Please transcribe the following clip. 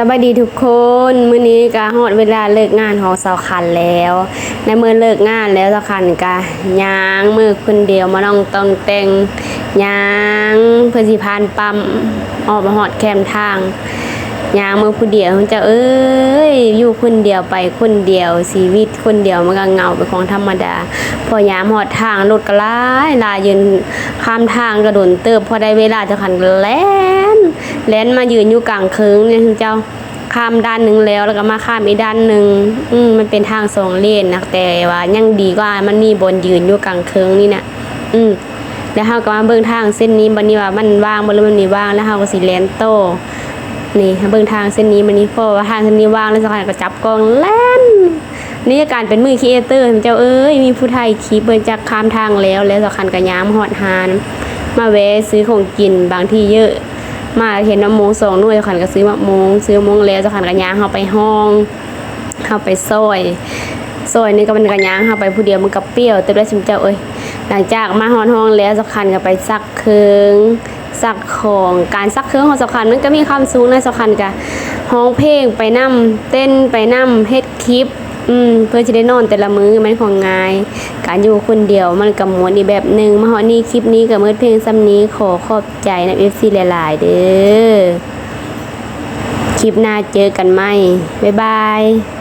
ສະບາຍດີທຸກຄົນ, ມື້ນີ້ກະຮອດເວລາເລີກງານຂອງສາວຄັນແລ້ວ. ໃນເມື່ອເລີກງານແລ້ວ ສາວຄັນກະຍ່າງມືຄົນດຽວມານ້ອງຕ່ອງແຕ່ງ, ຍ່າງເພື່ອຊິຜ່ານປ້ຳ ອອກມາຮອດແຄມທາງ, ຍ່າງມືຜູ້ດຽວ. ເຈົ້າເອີຍ, ຢູ່ຄົນດຽວໄປຄົນດຽວ, ຊີວິດຄົນດຽວມັນກະເຫງົາເປັນຂອງທຳມະດາ. ພໍຍາມຮອດທາງ ລົດກະຫຼາຍຫຼາຍ, ຢືນຂ້າມທາງກະດົນເຕີບ, ພໍໄດ້ເວລາ ສາວຄັນກະແລ່ນ ແລ່ນມາຢືນຢູ່ກາງເຄິ່ງນີ້ເຈົ້າ, ຂ້າມດ້ານໜຶ່ງແລ້ວ ແລ້ວກະມາຂ້າມອີກດ້ານໜຶ່ງ. ອືມ ມັນເປັນທາງສອງເລນນະ, ແຕ່ວ່າຍັງດີກວ່າມັນມີບ່ອນຢືນຢູ່ກາງເຄິ່ງນີ້ນະ. ອືມ ແລ້ວເຮົາກະມາເບິ່ງທາງເສັ້ນນີ້ບັດນີ້ວ່າມັນວ່າງບໍ່ ຫຼືມັນມີວ່າງ, ແລ້ວເຮົາກະຊິແລ່ນຕໍ່. ນີ້ ເຮົາເບິ່ງທາງເສັ້ນນີ້ບັດນີ້, ເພາະວ່າທາງເສັ້ນນີ້ວ່າງແລ້ວ ສາວຄັນກະຈັບກ້ອງແລ່ນ. ນີ້ການເປັນມືຄຣີເອເຕີ ເຈົ້າເອີຍ, ມີຜູ້ຖ່າຍຄລິບເບິ່ງຈາກຂ້າມທາງແລ້ວ, ແລ້ວສາວຄັນກະຍາມຮອດຮ້ານ ມາແວ່ຊື້ຂອງກິນ. ບາງທີເຢີະ ມາເຫັນໝາກໂມງສອງໜ່ວຍ, ສາວຄັນກະຊື້ໝາກໂມງ, ຊື້ໝາກໂມງແລ້ວ ສາວຄັນກະຍ່າງເຂົ້າໄປຫ້ອງ, ເຂົ້າໄປຊອຍ, ຊອຍນີ້ກະມັນກະຍ່າງເຂົ້າໄປຜູ້ດຽວ ມັນກະປ່ຽວເຕີບໄດ໋ຊຸມເຈົ້າເອີຍ. ຫຼັງຈາກມາຮອດຫ້ອງແລ້ວ ສາວຄັນກະໄປຊັກເຄື່ອງ ຊັກຂອງ. ການຊັກເຄື່ອງຂອງສາວຄັນມັນກະມີຄວາມສຸກນະ, ສາວຄັນກະຮ້ອງເພງໄປນຳ, ເຕັ້ນໄປນຳ, ເຮັດຄລິບ ອືມ ເພື່ອຊິໄດ້ນອນແຕ່ລະມື້ ມັນຂອງງ່າຍ. ການຢູ່ຄົນດຽວມັນກະມ່ວນອີກແບບໜຶ່ງ. ມາຮອດນີ້ ຄລິບນີ້ກະໝົດພຽງສ່ຳນີ້, ຂໍຂອບໃຈນຳເອັຟຊີຫຼາຍໆເດີ. ຄລິບໜ້າເຈີກັນໃໝ່, ບາຍບາຍ.